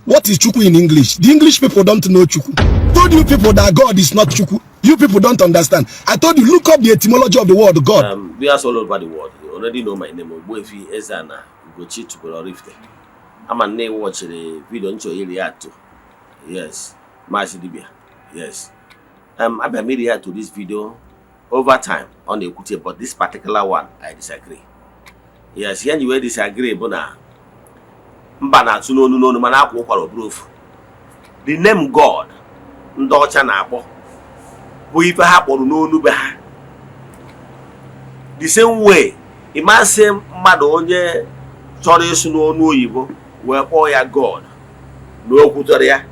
What is Chukwu in English? The English people don't know Chukwu. Told you people that God is not Chukwu. You people don't understand. I told you, look up the etymology of the word God. Viewers all over the world, you already know my name, Ogbuefi Eze-Ana Ugochi tubelu Oraifite. Ama nne watchịrị video nchọ iri react to. Yes, Maazị Dibia. Yes. Abịa m react to this video over time ọ na-ekwute, but this particular one, I disagree. Yes, ihe nji wee disagree bụ na mba na-atụ n'onu n'onu mana akwa ụkwara oburu ofu. The name God ndị ọcha na-akpọ bụ ife ha kpọrọ n'onu be ha. The same way ịmasị mmadụ onye chọrọ ịsụ n'onu oyibo wee kpọọ ya God na o kwutere ya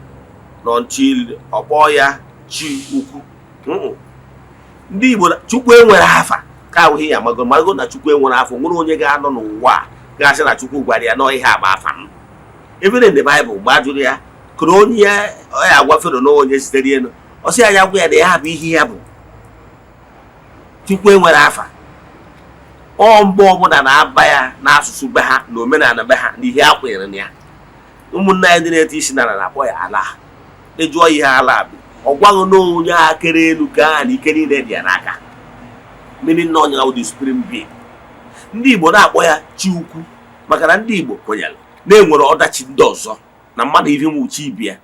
na until ọ kpọọ ya chi ukwu. Ndị Igbo Chukwu enwere afa ka ahụghị ya amago mago na Chukwu enwere afọ nwere onye ga-anọ n'ụwa a ga-asị na Chukwu gwara ya nọọ ihe agba afa m. Even in the Bible, mgbe a jụrụ ya kụrụ onye ya ọ ya agwa Fero na onye sitere elu, ọ sị ya gwa ya na ya bụ ihe ya bụ Chukwu enwere afa. Ọ mgbe ọbụla na-aba ya n'asụsụ be ha na omenala be ha na ihe a kwenyere na ya. Ụmụnne anyị ndị na-ete isi n'ala na-akpọ ya ala. Ịjụọ ihe ala bụ, ọ gwaghị na onye akere elu gaa na ike niile dị ya n'aka, meaning na onye the supreme being. Ndị Igbo na-akpọ ya chi ukwu maka na ndị Igbo kwenyere na enwere ọdachi ndị ọzọ na mmadụ ihe nwu chi ibia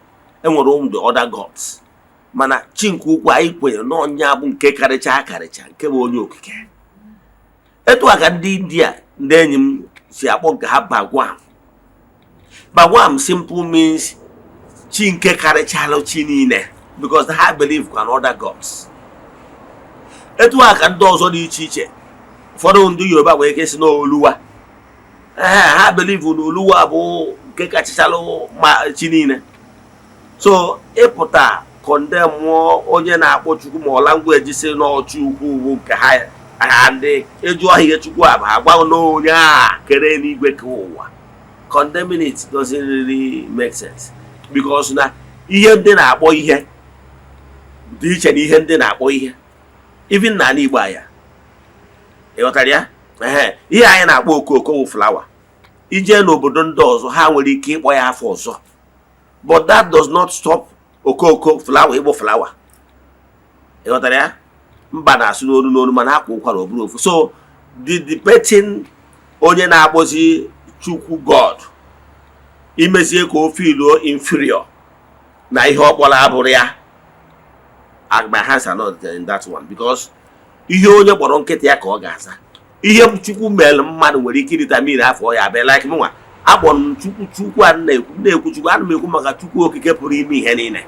enwere ụmụ the other gods, mana chi nke ukwu anyị kwenyere na ọnya bụ nke karịcha akarịcha, nke bụ onye okike. Etu a ka ndị India, ndị enyi m, si akpọ nke ha Bhagwan. Bhagwan simple means chi nke karịchalụ chi niile, because ha believe in other gods. Etu a ka ndị ọzọ dị iche iche, ụfọdụ ndị Yoruba nwere ike si n'Oluwa. Ee, ha believe na Oluwa bụ nke kachachalụ ma chi niile. So ịpụta condemn mụọ onye na-akpọ Chukwu ma ọ language si n'ọchị ukwu bụ nke ha ha ndị ịjụọ ha ihe Chukwu a bụ, ha gwa na onye a kere n'igwe ka ụwa. Condemning it doesn't really make sense because na ihe ndị na-akpọ ihe dị iche na ihe ndị na-akpọ ihe, even n'ala Igbo anya ịghọtara ya. Ehe, ihe anyị na-akpọ okooko wụ flower. Ije n'obodo ndị ọzọ, ha nwere ike ịkpọ ya afọ ọzọ, but that does not stop okooko flower ịgbọ flower. Ịghọtara ya? Mba na-asụ n'olu n'olu mana akwa ụkwara ọ bụrụ ofu. So the debating onye na-akpọzi Chukwu God, imezie ka o feeluo inferior na ihe ọ kpọrọ abụrụ ya, my hands are not in that one, because ihe onye kpọrọ nkịtị ya ka ọ ga-aza. Ihe Chukwu mere mmadụ nwere ike irita mmiri afọ ya abịa. Like mụnwa akpọrọ m Chukwu, Chukwu a na-ekwu na-ekwu Chukwu, ana m ekwu maka Chukwu okike pụrụ ime ihe niile.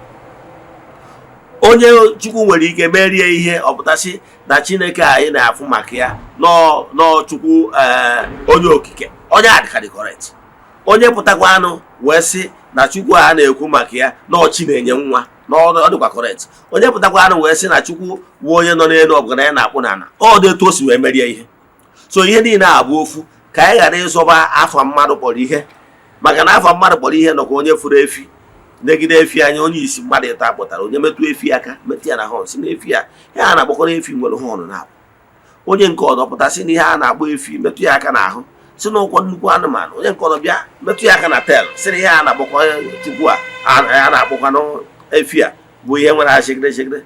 Onye Chukwu nwere ike merie ihe ọpụtasị na Chineke anyị na-afụ maka ya nọọ Chukwu onye okike, onye adịkarị correct. Onye pụtakwa anụ wee sị na Chukwu a na-ekwu maka ya nọọ chi na-enye nwa na ọ dịkwa correct. Onye pụtakwa anụ wee sị na Chukwu bụ onye nọ n'elu ọbụla ya na-akpụ n'ala, ọ dị etu o si wee merie ihe. So ihe niile a bụ ofu ka anyị ghara ịzọba afọ mmadụ kpọrọ ihe, maka na afọ mmadụ kpọrọ ihe nọkwa onye furu efi negide efi anya, onye isi mmadụ ịta kpụtara onye metụ efi aka, metụ ya na horn, si na efi a ihe a na-akpọkọrọ efi nwere horn na-abụ. Onye nke ọzọ pụta sị na ihe a na-akpọ efi, metụ ya aka n'ahụ, si na ụkwụ nnukwu anụmanụ. Onye nke ọzọ bịa metụ ya aka na tail, si na ihe a na-akpọkọ Chukwu a a na-akpọkwanụ efi a bụ ihe nwere ashigide shigide.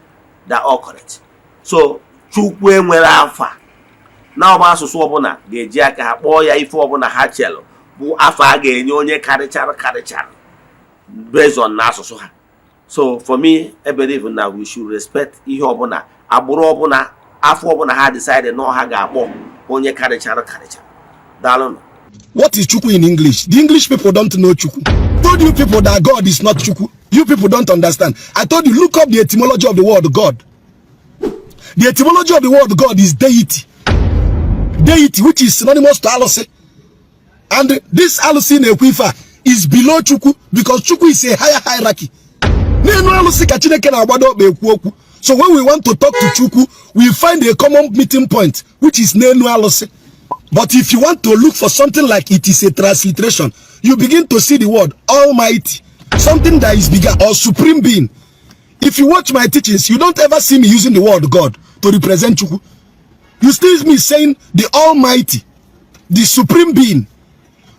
They all correct. So Chukwu enwere afa na ọba asụsụ ọbụla ga-eji aka ha kpọọ ya ife ọbụla ha chelụ bụ afọ a ga-enye onye karịchara karịchara based on na asụsụ ha. So for me, I believe na we should respect ihe ọbụla, agbụrụ ọbụla, afọ ọbụla ha decide na ha ga-akpọ onye karịchara karịchara. Daalụnụ. What is Chukwu in English? The English people don't know Chukwu. Told you people that God is not Chukwu. You people don't understand. I told you, look up the etymology of the word God. The etymology of the word God is deity. Deity, which is synonymous to Alusi. And this Alusi na-ekwu ife a is below Chukwu because Chukwu is a higher hierarchy. N'elu alụsị ka Chineke na-agbado ọkpa ekwu okwu. So when we want to talk to Chukwu, we find a common meeting point, which is n'elu alụsị. But if you want to look for something like it is a transliteration, you begin to see the word Almighty, something that is bigger or supreme being. If you watch my teachings, you don't ever see me using the word God to represent Chukwu. You still see me saying the Almighty, the supreme being.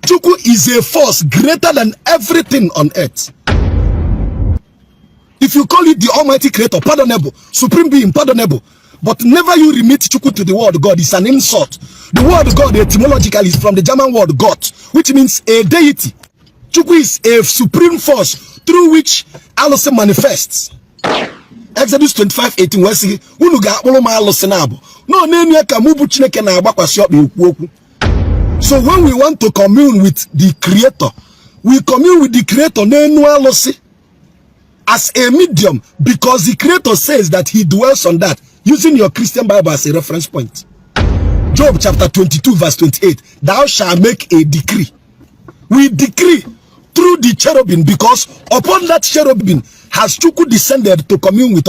Chukwu is a force greater than everything on earth. If you call it the Almighty Creator, pardonable. Supreme Being, pardonable. But never you remit Chukwu to the word God. It's an insult. The word God etymologically is from the German word Gott, which means a deity. Chukwu is a supreme force through which alụsị manifests. Exodus 25:18 wee sị, unu ga-akpụrụ m alụsị na abụ nọ n'enu ya ka mụ bụ Chineke na-agbakwasị ọkpa ekwu okwu. So when we want to commune with the Creator, we commune with the Creator n'enu alụsị as a medium, because the Creator says that he dwells on that, using your Christian Bible as a reference point. Job chapter 22 verse 28, "Thou shalt make a decree." We decree through the cherubim, because upon that cherubim has Chukwu descended to commune with us.